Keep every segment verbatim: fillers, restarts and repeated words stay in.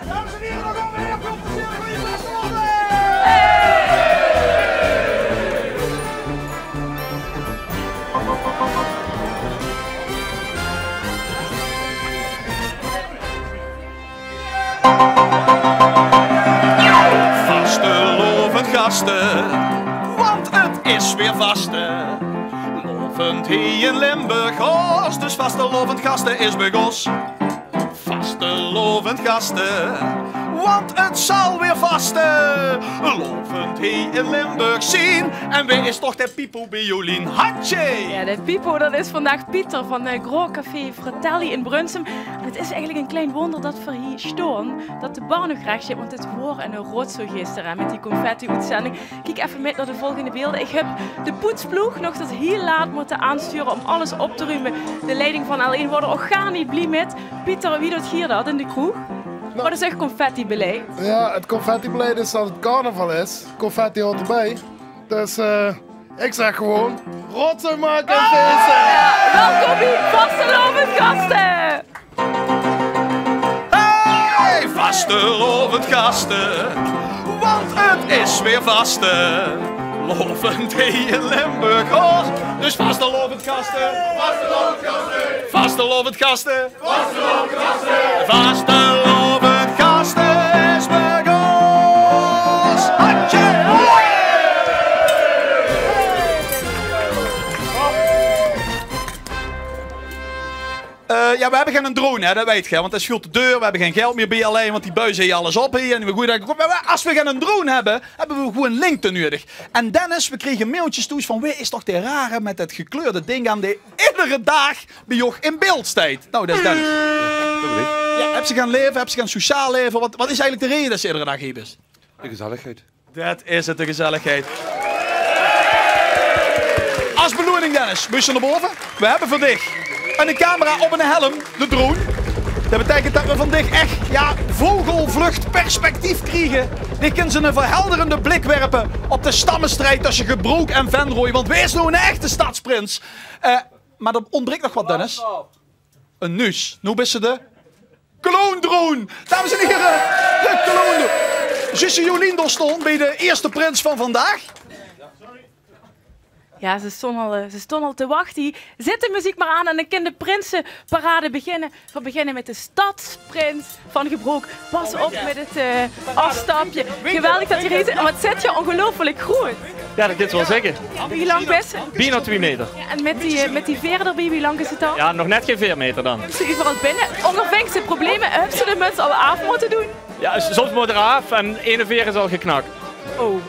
Dames en heren, nog een keer veel plezier voor die vastelaovend. Vastelaovend gaste, want 't is weer vaste. Laovend hie in Limburg, os, dus vastelaovend gaste is begós. Vastelaovend gaste, want 't zal weer vaste. Laovend hie in Limburg zien. En wae is toch de Pipo bie Jolien? Handje! Ja, de Pipo, dat is vandaag Pieter van, eh, Groot Café Fratelli in Brunssum. En 't is eigelik ein klein wónder dat veer hie staon, dat de bar nog rech zit, want 't waor ein rotzooi gister, hè, mit die confetti-oetzending. Kiek effe mit nao de volgende beelder. Ich höb de poetsploeg nog tot hiel laat mótte aansture óm alles op te rume. De leiding van L1 waor d'r ouch gaar neet blie mit. Pieter, wie doot geer dat in de kroeg? Waat is eur confettibeleid? Ja, het confettibeleid is dat het carnaval is. Confetti hoort erbij. Dus, eh, ik zeg gewoon: rotzooi maken en feesten! Ja, welkom bie Vastelaovend Gaste! Hey, vastelaovend gaste, want 't is weer vaste. Laovend hie in Limburg, os. Dus vastelaovend gaste, vastelaovend gaste, vastelaovend gaste, vastelaovend gaste, vastelaovend gaste is begós. Handje! Eh, ja, we hebbe geine drone, hè, dat weit geer, want dat is väöl te duur. We hebbe gein geld mier bie L1, want die buize hie alles op hie. En we goeie, dan kómme we, es we geine drone hebbe, hebbe we gewoen lengte nuuedig. En Dennis, we kriege mailtjes thoes van: wae is toch dae rare mit dat gekleurde ding aan, dae iedere daag bie uch in beeld steit? Nou, dat is Dennis. Ja, höbs se gein laeve, höbs se gein sociaal laeve? Wat, wat is eigelik de raeje dat se iedere daag hie bis? De gezelligheid. Dat is 't, de gezelligheid. Es beloening, Dennis, mós se nao bove. We hebbe veur dich ein camera op eine helm, de drone. Dat beteikent dat we van dich ech, ja, vogelvluchtperspectief kriege. Dich kins eine verhelderende blik werpe op de stammenstrijd tösse Gebrook en Venroj. Want wae is noe eine echte stadsprins? Eh, mer d'r óntbrik nog wat, Dennis. Ein nuus. Noe bis se de clowndrone. Dames en heren, de clowndrone. Zuus se Jolien dao staon bie de eerste prins van vandaag? Ja, ze staon al, eh, ze staon al te wachte. Zet de meziek mer aan en dan kan de prinseparade beginne. We beginne mit de stadsprins van Gebrook. Pas op mit 't, eh, aafstapje. Geweldig dat geer hie zeet. Wat zeet geer óngeluifelik groet. Ja, dat kins se waal zègke. Wie lang bis se? Bienao twie meter. Ja, en mit die, eh, mit die veer d'rbie, wie lang is 't dan? Ja, nog net gein veer meter dan. Höbs se euveral binne? Óngerwaeg de probleme. Höbs se de muts al aaf mótte doon? Ja, s-, soms mót 'r aaf en ein veer is al geknak. Oh.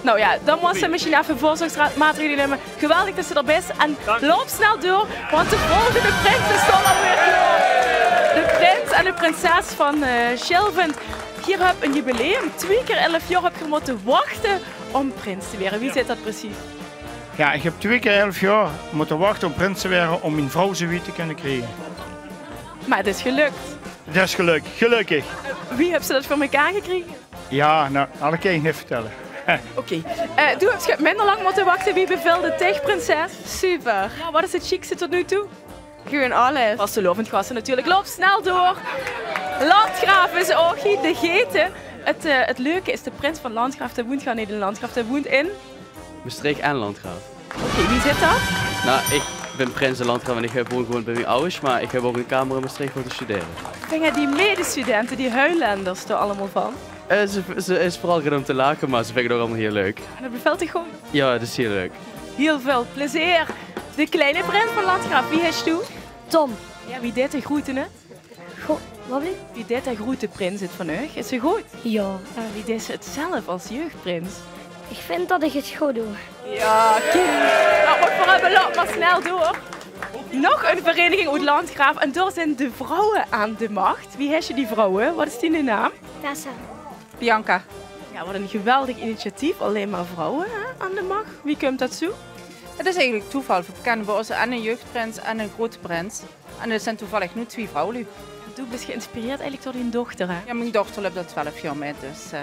Nou ja, dan mós se mesjien effe veurzorgsmaatregele numme. Geweldig dat se d'r bis. En loup snel door, want de volgende prins is al alweer klaor. De prins en de prinses van, eh, Sjilvend. Geer höb ein jubileum. Twie kier elf jaor höb geer mótte wachte óm prins te waere. Wie zit dat precies? Ja, ich höb twie kier elf jaor mótte wachte óm prins te waere, óm mien vrouw zoe wied te kónne kriege. Mer 't is gelök. 't Is gelök, gelökkig. Wie höbs se dat veur mekaar gekrege? Ja, nou, dat kan ich neet vertèlle. Oké. Eh, doe höbs minder lang mótte wachte. Wie beveulde dich, prinses? Super. Ja, wat is 't sjiekste tot noe toe? Gewoen alles. Vastelaovend gaste natuurlik. Loup snel door. Landgraaf is ouch hie, de Gete. 't, eh, 't leuke is, de prins van Landgraaf, dae woent gaar neet in Landgraaf, dae woent in Mestreech en Landgraaf. Oké, wie zit dat? Nou, ich bin prins in Landgraaf en ich, eh, woen gewoen bie mien awwers, mer ich höb ouch ein kamer in Mestreech veur te studere. Vinge die medestudente, die Huilenders, d'r allemaol van? Eh, ze, ze is veural good óm te lache, mer ze vinge 't ouch allemaol hieël leuk. En dat bevèlt dich good? Ja, dat is hieël leuk. Hieël väöl plezeer. De kleine prins van Landgraaf, wie heis doe? Tom. Ja, wie deit de groete 't? Goh, wat blieft? Wie deit de groete prins 't van uch? Is ze good? Ja. Wie deis se 't zelf es jeugdprins? Ich vinj dat ich 't good doon. Ja, kiek. Nou, wat veur ein belang, mer snel door. Nog ein vereniging oet Landgraaf en dao zeen de vrouwe aan de mach. Wie heisse die vrouwe? Wat is diene naam? Tessa. Bianca. Ja, wat ein geweldig initiatief. Allein mer vrouwe, hè, aan de mach. Wie kump dat zoe? 't Is eigelik toeval. Veer kènne bie ós en eine jeugdprins en eine groete prins. En dat zeen toevallig noe twie vrouwluuj. Doe bis geïnspireerd eigelik door dien dochter, hè? Ja, mien dochter löp al twelf jaor mit, dus, eh.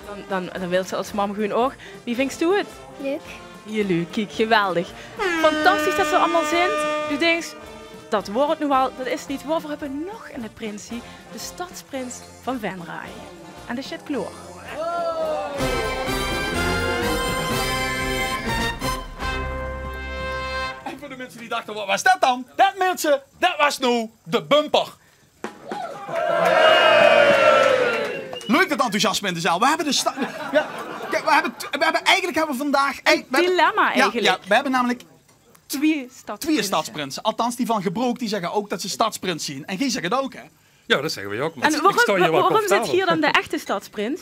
Dan, dan, dan wils se es mam gewoen ouch. Wie vinjs doe 't? Leuk. Hieël leuk, kiek, geweldig. Fantastisch dat ze allemaol zeen. Doe dinks, Dat waor 't noe waal, dat is 't neet. Waor v'r höbbe nog eine prins hie, de stadsprins van Venray. En dae steit klaor. En veur de minse die dachte: "Wat waor dat dan?" Dat, minse, dat waor noe de bumper. Leuk dat enthousiasme in de zaal. V'r höbbe de sta-, jao, kiek, v'r höbbe t-, v'r höbbe eigelik höbbe v'r vandaag ei-, v'r höbbe, dilemma jao, eigelik. Jao, v'r höbbe namelik twieë stadsprinse. Twieë stadsprinse. Althans, die van Gebrook, die zègke ouch dat ze stadsprins zien. En geer zègk 't ouch, hè? Jao, dat zègke v'r ouch. En waorum, waorum zit hie dan de echte stadsprins?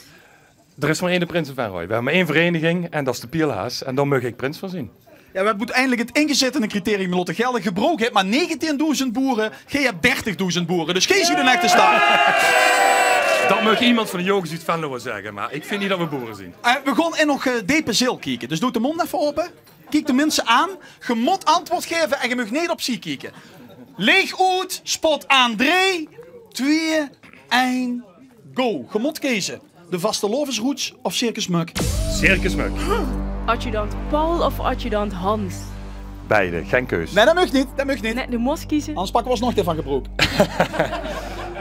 D'r is mer eine prins in Venray. V'r höbbe mer ein vereiniging en dat is de Pielhaas. En dao maag ich prins van zien. Jao, v'r höbbe oeteindelik 't ingezaetene criterium laote gelde. Gebrook haet mer negentiendoezend boere, geer höb dertigdoezend boere. Dus geer zeet 'ne echte stad. Dat maag emes van de Jocus oet Venlo waal zègke, mer ich vinj neet dat v'r boere zien. Eh, v'r gaon in nog, eh, depe zael kieke. Dus doot de móndj effe aope. Kiek de minse aan. Geer mót antwoord gaeve en geer maag neet opzie kieke. Leech oet, spot aan. Drie, twieë, ein, go. Geer mót keze. De vastelaovesroets of Circus Mök? Circus Mök. Adjudant Paul of adjudant Hans? Beide, gein keus. Nae, dat maag neet, dat maag neet. Nae, doe mós keze. Anders pakke v'r alsnog dae van Gebrook.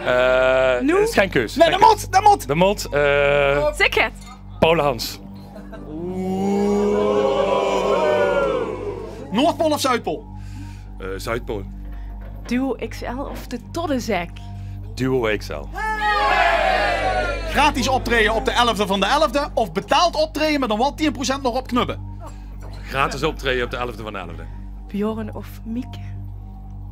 Eh, noe? Is gein keus. Nae, dat mót, dat mót. Dat mót, eh, Paul Hans. Noordpool of Zuidpool? Eh, Zuidpool. Duo X L of de Toddezek? Duo X L. Gratis optraeje op de elfde van de elfde of betaald optraeje, mer dan waal tien procent nog op knubbe? Gratis optraeje op de elfde van de elfde. Bjorn of Mieke?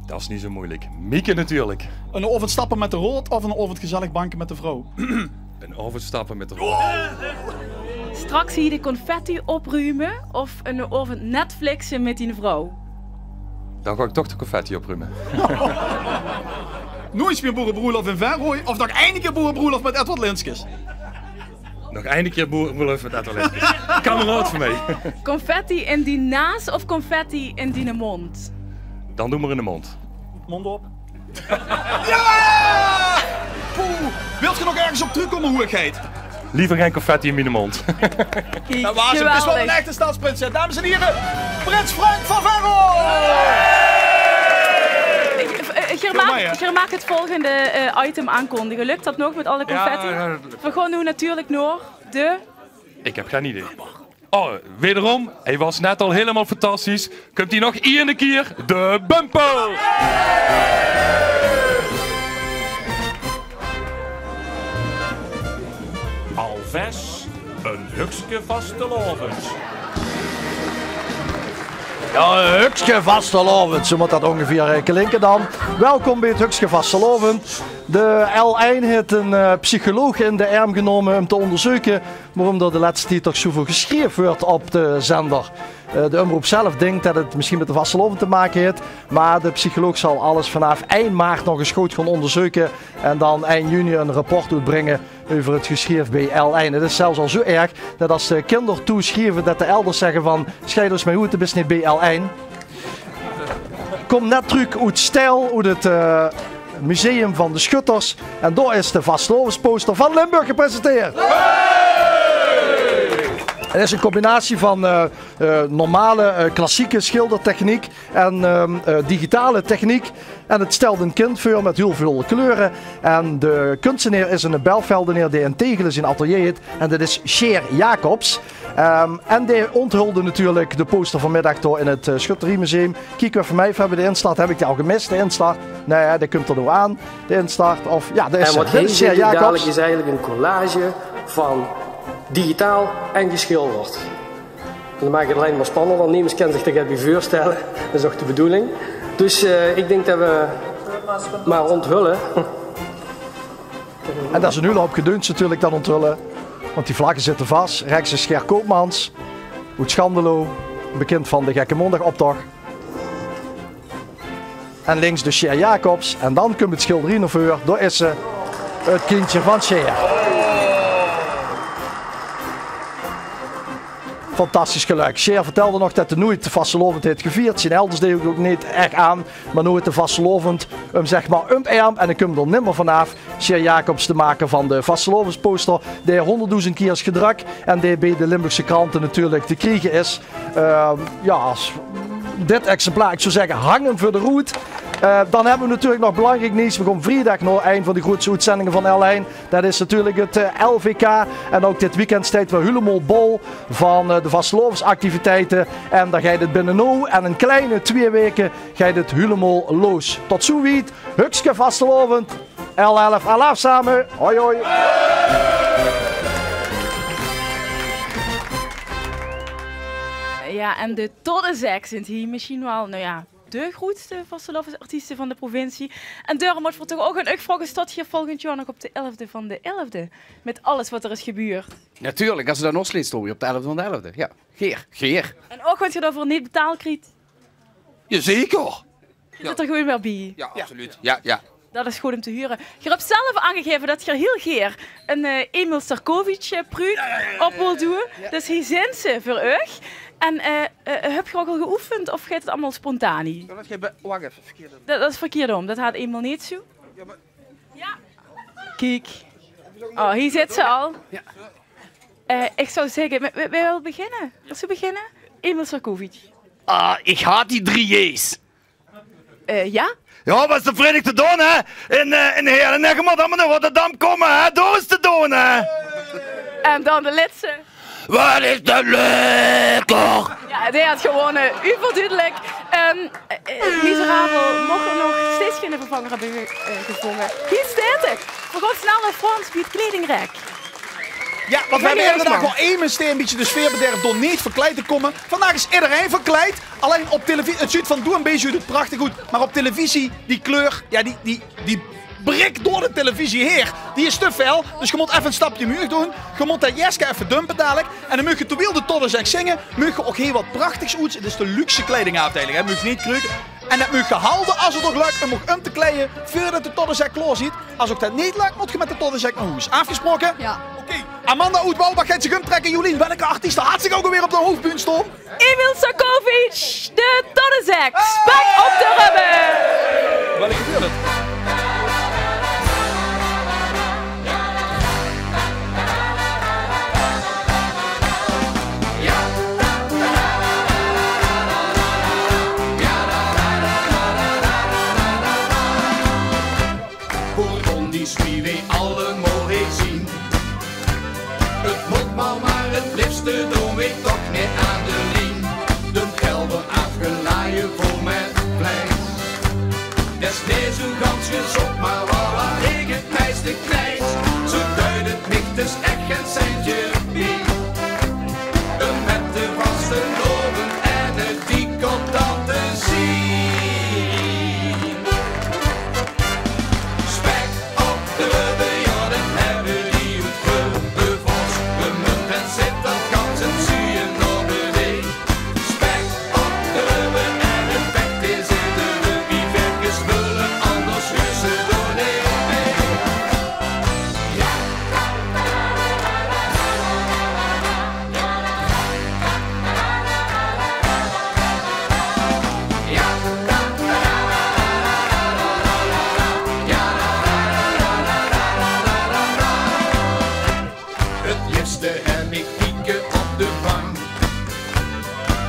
Dat is neet zo meujelik. Mieke natuurlik. Eine aovend stappe mit de raod of eine aovend gezellig banke mit de vrouw? Eine aovend stappe mit de raod. Straks hie de confetti oprume of eine aovend Netflixe mit dien vrouw? Dan gaon ich toch de confetti oprume. Noeits mie boerebroelof in Venray of nog eine kier boerebroelof mit Edward Linskes? Nog eine kier boerebroelof mit Edward Linskes. Kameraod van mich. Confetti in dien naas of confetti in diene móndj? Dan doon mer in de móndj. Móndj op. Jao! Poeh. Wilt geer nog örges op trökkómme, hoegheid? Leever gein confetti in miene móndj. Kiek, dat waor 'm. 't Is waal 'nen echte stadsprins, hè. Dames en hiere, prins Frank van Venray! Ich, eh, geer maag, geer maag 't volgende, eh, item aankondige. Lök dat nog mit alle confetti? Jao, jao, dat lök. V'r gaon noe natuurlik nao de... Ich höb gein idee. Oh, wederom, hae waor net al hielemaol fantastisch. Kump hie nog eine kier de bumper. Alvès ein hukske vastelaovend. Jao, ein hukske vastelaovend, zo mót dat óngeveer, eh, klinke dan. Welkom bie 't hukske vastelaovend. De L ein haet ein, eh, psycholoog in de erm genómme óm te óngerzeuke waorum d'r de lètste tied toch zoväöl gesjreef wuuert op de zender. Eh, de umroep zelf dink det 't mesjien mit de vastelaovend te make haet, mer de psycholoog zal alles vanaaf ein maart nog ins good gaon óngerzeuke en dan ein juni ein rapport oetbringe euver 't gesjrief bie L ein. 't Is zelfs al zoe erg det es de kinder toesjrieve, det de elders zègke van: "Sjei dich ins mit oet, doe bis neet bie L ein." Kóm net trök oet Steyl, oet 't, eh, Museum van de Schutters. En dao is de vastelaovesposter van Limburg gepresenteerd. 't Is ein combinatie van, eh, eh, normale, eh, klassieke sjildertechniek en, ehm, eh, digitale techniek. En 't stèlt ein kind veur mit hiel väöl kleure. En de kunstenaer is eine Belfeldenaer dae in Tegele zien atelier haet. En det is Sjeer Jacobs. Ehm, en dae ónthulde natuurlik de poster vanmiddig dao in 't, eh, Schutteriemuseum. Kiek effe veur mich, v'r höbbe de instart, höb ich dae al gemis, de instart? Nae, dae kump d'r noe aan, de instart. Of, jao, dao is 'r. En wat geer zuut dalik is eigelik ein collage van digitaal en gesjilderd. En det maak 't allein mer spannender, want nemes kin zich d'r get bie veurstelle. Det is ouch de bedoeling. Dus, eh, ich dink det v'r mer ónthulle. En det is ein hiel houp gedeuns natuurlik, det ónthulle. Want die vlagge zitte vas. Rechs is Ger Koopmans oet Schandelo, bekind van de Gekke Maondaagoptoch. En links dus Sjeer Jacobs. En dan kump 't sjilderie nao veur. Dao is ze. 't Kindje van Sjeer. Fantastisch gelök. Sjeer vertèlde nog det 'r noeit de vastelaovend haet gevierd. Zien elders deje ouch neet ech aan. Mer noe haet 'r de vastelaovend 'm, zeg mer, um'ermp. En 'r kump d'r nimmer vanaaf. Sjeer Jacobs, de maker van de vastelaovesposter, dae hónderddoezend kier is gedrök en dae bie de Limburgse krante natuurlik te kriege is. Ehm, jao, es dit exemplaar. Ik zou zegge, hang 'm veur de roet. Eh, dan hebbe we natuurlik nog belangriek nuuts. We gaon vriedig nao ein van de groetste oetzendinge van L1. Det is natuurlik het, eh, L V K. En ouk dit weekend steit weer hielemaol bol van, eh, de vastelaovesactiviteite. En dan geit het binne noe en ein kleine twieë waeke geit het hielemaol los. Tot zoewied, hukske vastelaovend, L elf, alaaf same. Hoi, hoi. Ja, en de Todde Zek zint hie mesjien waal, nou ja, de groetste vastelaovesartieste van de provincie. En daorum mótte v'r toch ouk aan uch vraoge, staot geer volgend jaor nog op de elfde van de elfde? Mit alles wat d'r is gebeurd. Natuurlik, as ze dan nog steeds staon op de elfde van de elfde. Ja, geer, geer. En ouk wat geer daoveur neet betaald kriet. Jazeker. Geer zit d'r gewoon weer bie. Ja, absoluut. Ja, ja. Dat is good um te hure. Geer höb zelf aangegaeve dat geer hiel geer ein, eh, Emil Starkovic, eh, pruuk op wilt doon. Dus hie zint ze veur uch. En, eh, eh, höb geer ouk al geoefend of geit het allemaol spontaan hie? Dat geit bij, wach effe, verkeerd um. Dat, dat is verkeerd um. Dat haet Emil neet zoe. Ja, maar... Ja. Kiek. Oh, hie zit ze al. Ja. Eh, ik zou zegge, wie, wie, wie wil beginne? Wils doe beginne? Emil Starkovic. Ah, ik haat die drie J's. Eh, ja? Ja, wat is de vreidig te doon, hè? In, eh, in Heerlen, hè? Ge mót allemaol nao Rotterdam kómme, hè? Dao is te doon, hè? En dan de lètste. Wat is de leuker? Ja, dae haet gewonne. Euverdudelik. Ehm, eh, eh, miserabel. Moch d'r nog steeds geine vervanger höbbe ge-, eh, gevónge. Hie steit 'r. V'r gaon snel nao Frans bie 't kleidingrek. Ja, want we hebbe iedere daag waal ein mins dae ein bietje de sfeer bederf door neet verkleid te kómme. Vandaag is iederein verkleid. Allein op televisie, het zuut van doe en beej zuut het prachtig oet. Maar op televisie, die kleur, ja, die, die, die brik door de televisie haer. Die is te fel. Dus ge mót effe ein stapje umhuug doon. Ge mót det jeske effe dumpe dalik. En dan meugt ge, terwiel de Todde Zek zinge, meugt ge ouk hiel wat prachtigs oets. Het is de luxe kleidingaafdeiling, hè. Meugt neet kreuke. En det meugt ge halde as het nog lök um uch um te kleie veurdet de Todde Zek klaor zit. As ouk det neet lök, mót ge mit de Todde Zek nao hoes. Aafgesproke? Ja. Oké. Amanda oet Walbach geit zich umtrekke. Jolien, welke artieste haet zich ouk alweer op de hoofdbühne staon? Emil Starkovic, de Todde Zek. Spek op de rubbe! Wat gebeurt het? Hoor, Ronnie, wie weej allemaol hie zien. Het mót maar, maar het liefste doon weej toch neet aan de lien. De kelder aafgelaje vol mit vleis. Det is neet zoe gans gezónd, maar waal, waal ik het meiste kleins. Zoe duit het mich dus ech gein centje bie. Mit de vastelaovend en het weekend dan te zien. Spek op de rubbe, ja, det hebbe die oet Rubbevoors. De munt en zit, det kan ze zuie nao de weej. Spek op de rubbe en het vet is in de rubbe. Die verkes wille anders husse door de weej. Het liefste heb ik Pieke op de bank.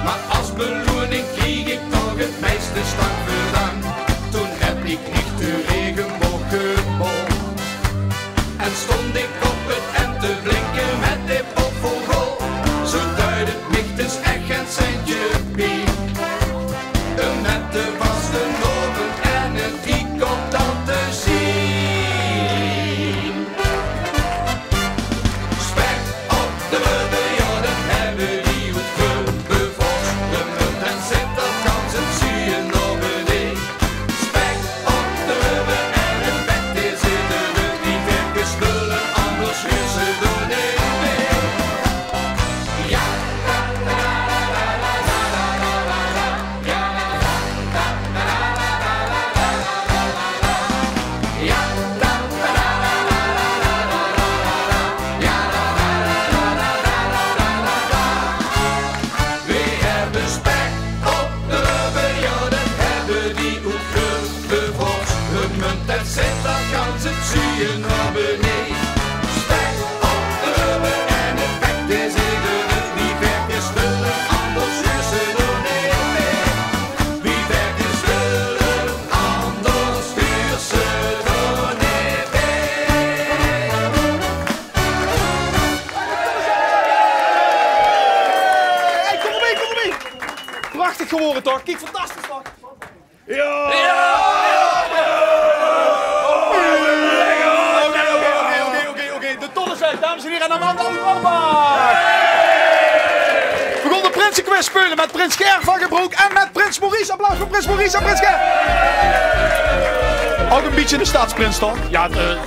Maar as beloening kreeg ik toch het meiste stank veur dank. Toen heb ik mich de regenboog gebold. En stond ik op het M te blinke mit de pot vol gold. Zoe duit het mich dus ech gein centje bie. Mit de vastelaovend en het weekend dan te zien. Spek op de rubbe, ja, det hebbe die oet Rubbevoors. De munt en zit, det kan ze zuie nao de weej. Spek op de rubbe en het vet is in de rubbe. Die verkes wille anders Horen toch? Kiek, fantastisch toch? Ja! Ja! Oké, oké, oké, oké, oké. De tol is uit, dames en heren. En dan aan de andere kant. We gaan de prinsenquiz spelen met prins Ger van Gebroek en met prins Maurice. Applaus voor prins Maurice en prins Ger. Ook een beetje de stadsprins, toch? Ja, de,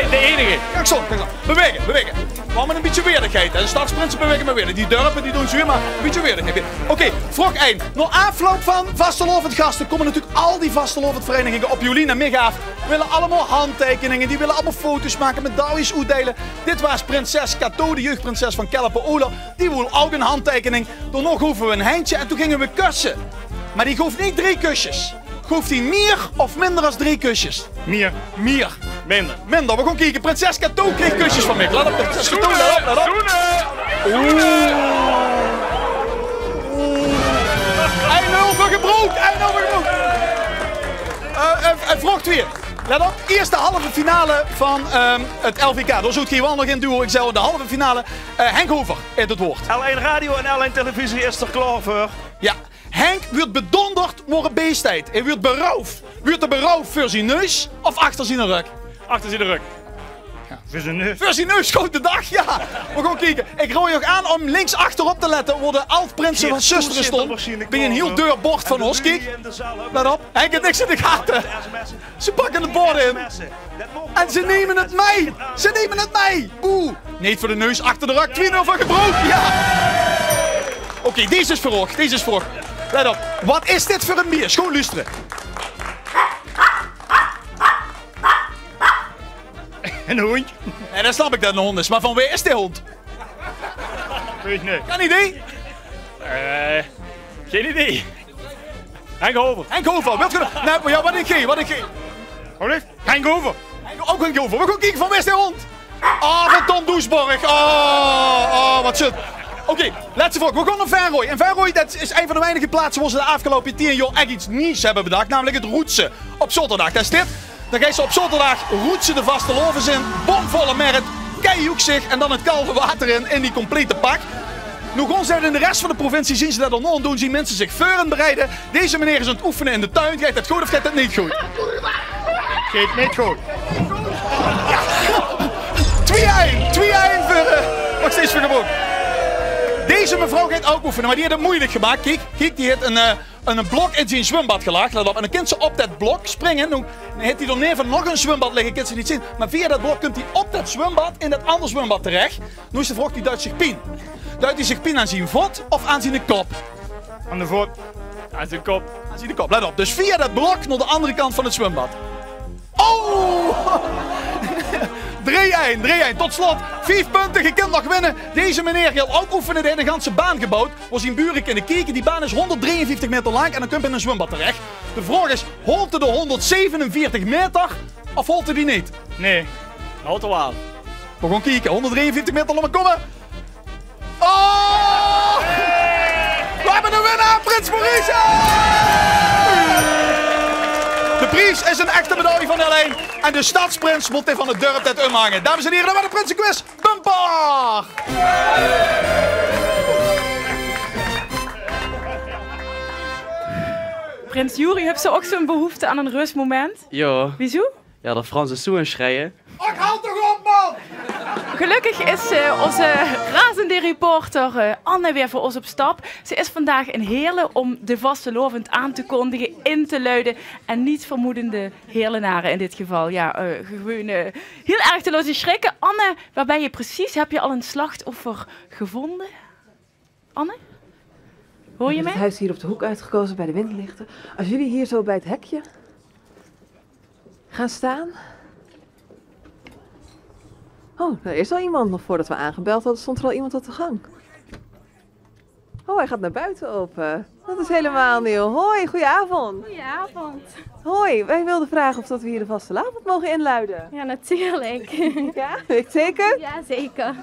de enige. Kijk zo, kijk zo. Bewegen, bewegen. Gewoon maar een beetje weerdigheid. En de stadsprinsen bewegen maar weer. Die dorpen, die doen ze weer, maar een beetje weerdigheid. Oké, vraog ein. Na afloop van vastelaovend gaste komen natuurlijk al die vastelaovendverenigingen op Jolien en Mich aaf. Die willen allemaal handtekeningen, die willen allemaal foto's maken, medailles uitdelen. Dit was prinses Kato, de jeugdprinses van Kelpen-Oler. Die wil ook een handtekening. Daarna gaven we een handje en toen gingen we kussen. Maar die gaf niet drie kusjes. Gaf die meer of minder als drie kusjes? Meer. Meer. Minder. Minder. We gaan kijken. Prinses Kato kreeg kusjes van mij. Let op, prinses Kato, let op, let op. Oeh. Oeh. Ein nul voor Gebroek. Ein nul voor Gebroek. Eh, en, en vraog twee. Let op. Eerste halve finale van ehm, het L V K. Daar zult geen wandel in duo. Ik zou in de halve finale eh, Henk Hover in het woord. L één Radio en L één Televisie is er klaar voor. Ja. Henk wordt bedonderd, wordt beesteid. Hij wordt beroofd. Wordt er beroofd voor zijn neus of achter zijn rug? Achter zijn rug. Ja. Voor zijn neus. Voor zijn neus, goeiedag, ja. We gaan kijken. Ik raad je ook aan om links achterop te letten, waar de alt-prinsen van Zöstere stonden. Ben je een heel deur bord van ons, kiek. Let op, Henk heeft niks in de gaten. Ze pakken het bord in. En ze nemen het mee. Ze nemen het mee. Boe. Niet voor de neus, achter de rug. Twee nul van Gebroek. Ja. Oké, deze is voor oog. Deze is voor oog. Let op. Wat is dit voor een bier? Schoon luisteren. Een hond. En dan snap ik dat het een hond is. Maar van wie is die hond? Weet ik niet. Geen idee. Eh, geen idee. Henk Hover. Henk Hover. Wilt u... Nee, ja, wat ik geef, wat ik geef. Wat is? Henk Hover. Henk, ook Henk Hover. We gaan kijken van wie is die hond. Oh, van Ton Doesborg. Oh, oh, wat zut. Oké, laatste vraag. We gaan naar Venrooy. En Venrooy, dat is een van de weinige plaatsen waar ze de afgelopen tien jaar echt iets nieuws hebben bedacht. Namelijk het roetsen. Op zaterdag, daar is dit. Dan gaan ze op zaterdag roetsen de vastelaovend in. Bomvolle mert, keihoekig en dan het kalve water in, in die complete pak. Nu gaan ze in de rest van de provincie, zien ze dat al nog doen, zien mensen zich voorbereiden. Deze meneer is aan het oefenen in de tuin. Gaat het goed of gaat het niet goed? Gaat niet goed. Twee-ein, twee-ein voor, eh, nog steeds voor Gebroek. Deze mevrouw gaat ook oefenen, maar die heeft het moeilijk gemaakt. Kiek, kiek, die heeft een, eh, een blok in zijn zwembad gelegd. Let op. En dan kan ze op dat blok springen. Nu, dan heeft hij daarneven nog een zwembad liggen, kan ze niet zien. Maar via dat blok komt hij op dat zwembad, in dat andere zwembad terecht. Nu is de vraag, die duit zich pien. Duit hij zich pien aan zijn voet of aan zijn kop? Aan de voet. Aan zijn kop. Aan zijn kop, let op. Dus via dat blok naar de andere kant van het zwembad. Oh! Drie-ein, drie-ein. Tot slot, vijf punten, je kunt nog winnen. Deze meneer wil ook oefenen, die heeft een ganse baan gebouwd. Waar zijn buren kunnen kijken. Die baan is honderddrieënvijftig meter lang en dan komt hij in een zwembad terecht. De vraag is, haalt hij de honderdzevenenveertig meter of haalt hij die niet? Nee, haalt hij wel. We gaan kijken, honderddrieënvijftig meter, laat maar komen. Oh! We hebben een winnaar, prins Maurice! De prijs is een echte medaille van L één. En de stadsprins moet die van het dorp het omhangen. Dames en heren, dat was de prinsenquiz. Bumper! Prins Juri, hebt ze ook zo'n behoefte aan een rustmoment? Ja. Wieso? Ja, de Frans is zo aan het schreeuwen. Och, haal toch op, man! Gelukkig is eh, onze razende reporter eh, Anne weer voor ons op stap. Ze is vandaag in Heerlen om de vastelaovend aan te kondigen, in te luiden. En niet vermoedende Heerlenaren in dit geval. Ja, eh, gewoon eh, heel erg te laten schrikken. Anne, waar ben je precies? Heb je al een slachtoffer gevonden? Anne? Hoor je mij? Het huis hier op de hoek uitgekozen bij de windlichten. Als jullie hier zo bij het hekje gaan staan. Oh, er is al iemand. Nog voordat we aangebeld hadden, stond er al iemand op de gang. Oh, hij gaat naar buiten open. Dat is helemaal nieuw. Hoi, goedenavond. Goedenavond. Hoi, wij wilden vragen of dat we hier de vastelaovend mogen inluiden. Ja, natuurlijk. Ja, weet ik zeker? Ja, zeker.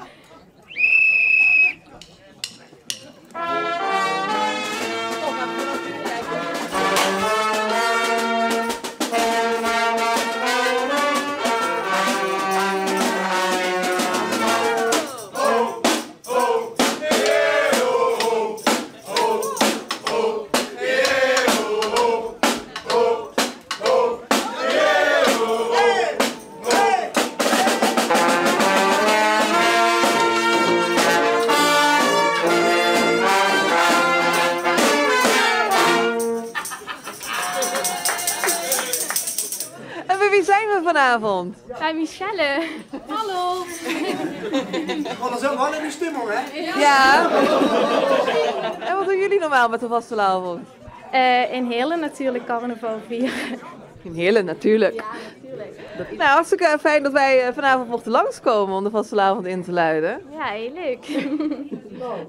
Vond. Hi Michelle. Hallo. Oh, dan zitten we wel in de stemming, hè? Ja. En wat doen jullie normaal met de vastelaovend? Eh, in Heerlen natuurlijk carnaval vieren. In Heerlen natuurlijk. Ja, natuurlijk. Nou, hartstikke fijn dat wij eh, vanavond mochten langskomen om de vastelaovend in te luiden. Ja, heel leuk.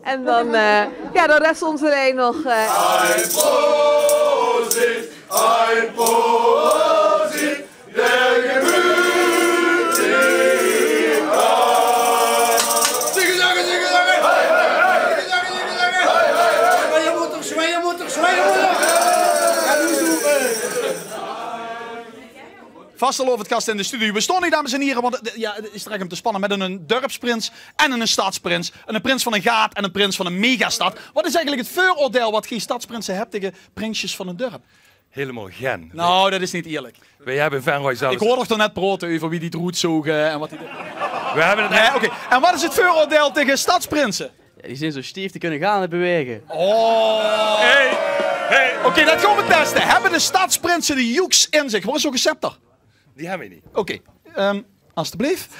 En dan, eh, ja, dan rest ons alleen nog eh, Ein Prosit, ein Prosit, der Gemütlichkeit. Zigge, zagge, zigge, zagge. Zigge, zagge, zigge, zagge. Zwaie motor, zwaie motor, zwaie motor. En noe zoe, eh. Vastelaovendgast in de studio. We staan hier, dames en heren, want eh, ja, het is terecht om te spannen met een, een dorpsprins en een stadsprins. Een prins van een gaat en een prins van een megastad. Wat is eigenlijk het vooroordeel wat geen stadsprinsen hebt tegen prinsjes van een dorp? Helemaal gen. Nou, dat is niet eerlijk. Wij hebben in Venray zelfs... Ik hoor toch net praten over wie die eruit zogen en wat die... We hebben het... Nee, oké. En wat is het vooroordeel tegen stadsprinsen? Ja, die zien zo stief, die kunnen gaar neet bewege. Oh. Hey, hey. Oké, dat gaan we testen. Hebben de stadsprinsen de joeks in zich? Waar is zo'n scepter? Die hebben we niet. Oké, ehm, alstublieft.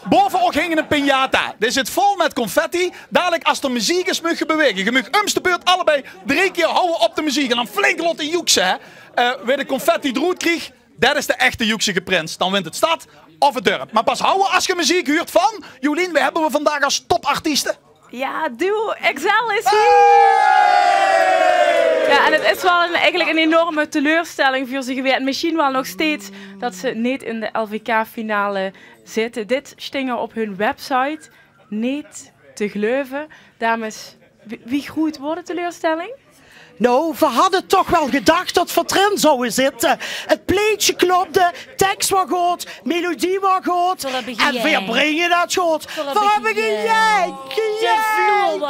Boven ook hing een piñata. Die zit vol met confetti. Dadelijk, als er muziek is, mag je bewegen. Je mag ums de beurt allebei drie keer houden op de muziek. En dan flink laten joeksen, hè. Eh, wie de confetti eruit krijgt, dat is de echte joeksige prins. Dan wint het stad of het dorp. Maar pas houden als je muziek huurt van... Jolien, wie hebben we vandaag als topartiesten? Ja, Duo X L is hier! Ja, en het is wel een, eigenlijk een enorme teleurstelling voor ze geweest. En misschien wel nog steeds dat ze niet in de L V K-finale zitten. Dit stond op hun website. Niet te geloven. Dames, wie, wie groot wordt de teleurstelling? Nou, we hadden toch wel gedacht dat we erin zouden zitten. Het plaatje klopde, tekst was goed, melodie was goed. En we brengen dat goed. We hebben gejank, gejank.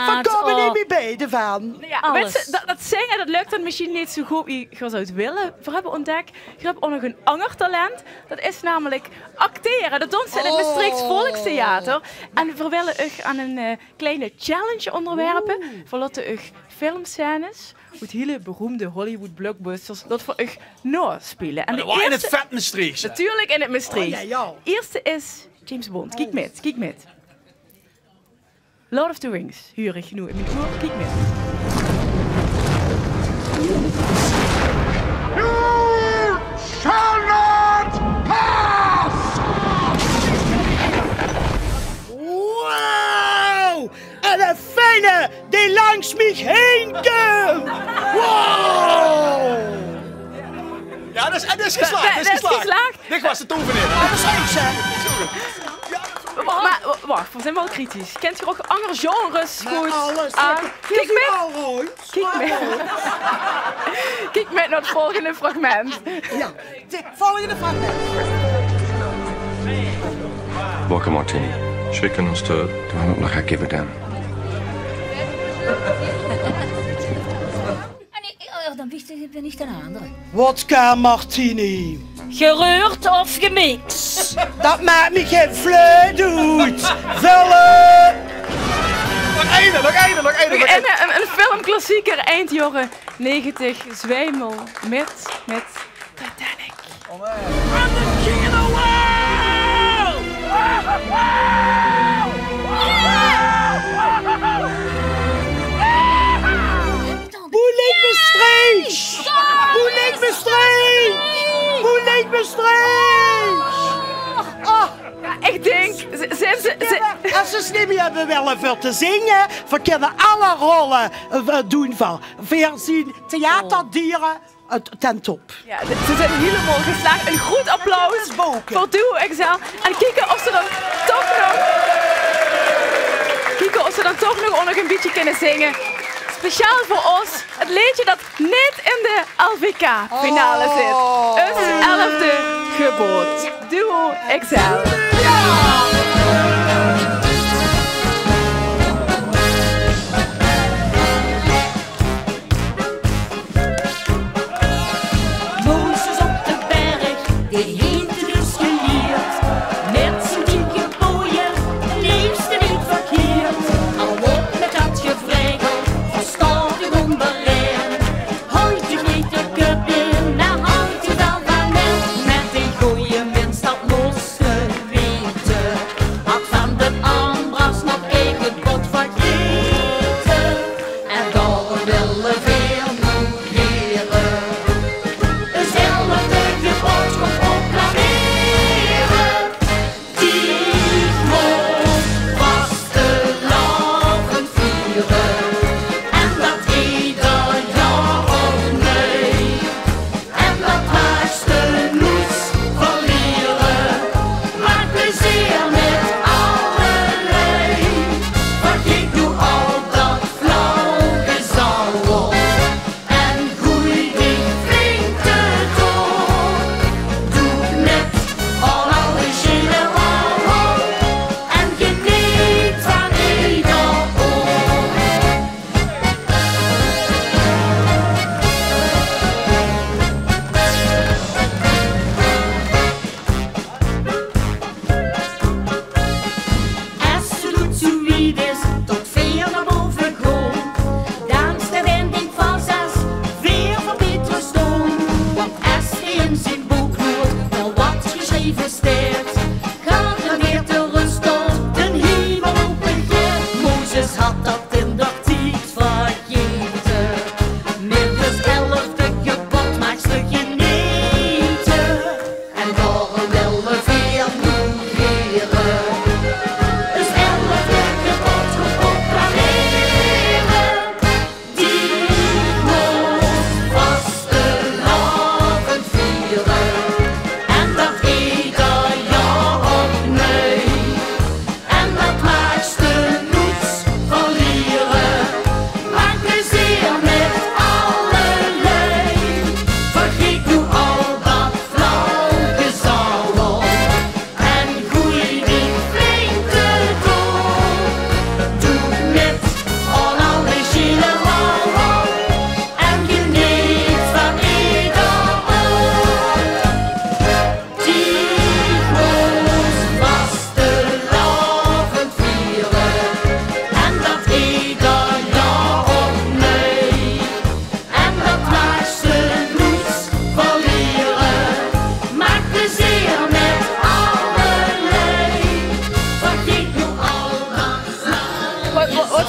We komen niet meer bij de van. Ja, alles. Weet je, dat, dat zingen, dat lukt dan misschien niet zo goed wie je zou het willen. We hebben ontdekt, je hebt ook nog een ander talent. Dat is namelijk acteren. Dat doen ze in het Mestreechs Volkstheater. En we willen uch aan een eh, kleine challenge onderwerpen. We laten uch filmscènes uit hele beroemde Hollywood blockbusters dat we uch naspelen. En de eerste... In het vet Mestreechs, hè? Natuurlijk in het Mestreechs. Oh, ja, ja. Eerste is James Bond. Kiek met, kiek met. Lord of the Rings, huur ik nu in mijn oor. Kiek met. You shall not pass! Wow! En een fijne die langs mich heen komt! Wow! Ja, dat is, dat is geslaagd. Dat is geslaagd. Dit was de tovenaar. Dat is niks, hè? Maar, maar wacht, we zijn wel kritisch. Kent je ook andere genres goed? Alles. Kiek met. Kiek met. Kiek met naar het volgende fragment. Ja, volgende fragment. Vodka martini. Shaken and stirred. Do I look like I give a damn? En ik, oh, dan ben ik, ben ik de andere. Wodka martini. Gereurd of gemixt? Dat maakt me geen fluit uit. Vellen. Nog eine, nog eine, nog eine, nog eine. Een, een, een filmklassieker eind jaren negentig. Zwijmel met, met Titanic. I'm the king of the world! Boe ligk Mestreech? Boe ligk Mestreech? Boe ligk Mestreech? Oh. Ja, ik denk, ze, ze, ze, ze... Als ze slim hebben willen voor te zingen, we kunnen alle rollen eh, doen van. Veer zien theaterdieren. Eh, ten top. Ja, ze zijn helemaal geslaagd. Een groot applaus voor Duo X L. En kieken of ze dan toch nog, kieken of ze dan toch nog, ook nog een beetje kunnen zingen. Speciaal voor ons. Het leedje dat net in de L V K-finale zit. Oh. Het elfde geboorte. Duo X L. Mozes op de berg, die heet dus gelierd. Met zijn tien geboden, leefste niet verkeerd. Al op met dat gevregel, verstandig onbereid. Houd je niet de cup in, dan houdt je wel van net. Met die goeie mens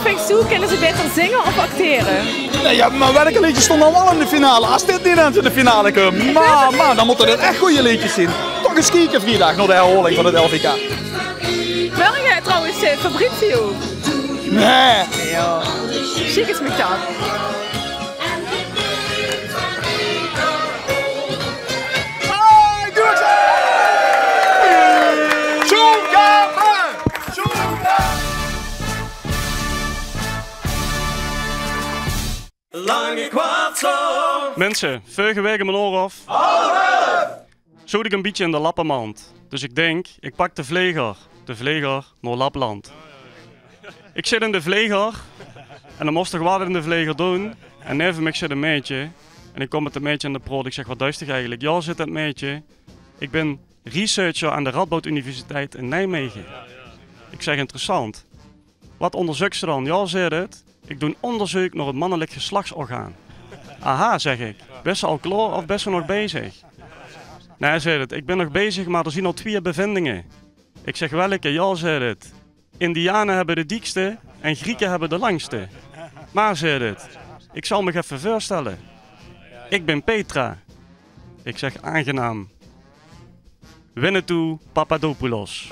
Vinjs doe, kinne ze baeter zinge of actere? Nae, jao, mer welke leedjes stónge allemaol in de finale? Es dit neet ins in de finale kump, mer, mer dan mótte dit ech gooj leedjes zien. Toch ins kieke vriedig nao de herhaoling van 't L V K. Wèl geer trouwens, eh, Fabrizio? Nae. Jao. Sjiek is mich dat. Hey, doe 't! Zoe, jao, man! Zoe, jao! Lange kwatsel. Minse, veurige waek in mien oor of zoot ik een bietje in de lappemand. Dus ik dink, ik pak de vleger. De vleger nao Lapland. Ik zit in de vleger en dan mós ik get in de vleger doon. En neve mich zit een maedje. En ik kom met dat maedje aan de praot. Ik zeg: "Wat duis dich eigelik?" "Jao," zit dat maedje, "ik bin researcher aan de Radboud Universiteit in Nijmegen." Ik zeg: "Interessant. Wat onderzuuks se dan?" "Jao," zit het, "ik doon onderzeuk nao het mannelik geslachtsorgaan." "Aha," zeg ik, "bis se al klaor of bis se nog bezig?" "Nae," zit het, "ik bin nog bezig, mer d'r zien al twieë bevindinge." Ik zeg: "Welke?" "Jao," zit het, "Indiane hebbe de diekste en Grieke hebbe de langste. Mer," zit het, "ik zal mich effe veurstelle. Ik bin Petra." Ik zeg: "Aangenaam. Winnetou Papadopoulos."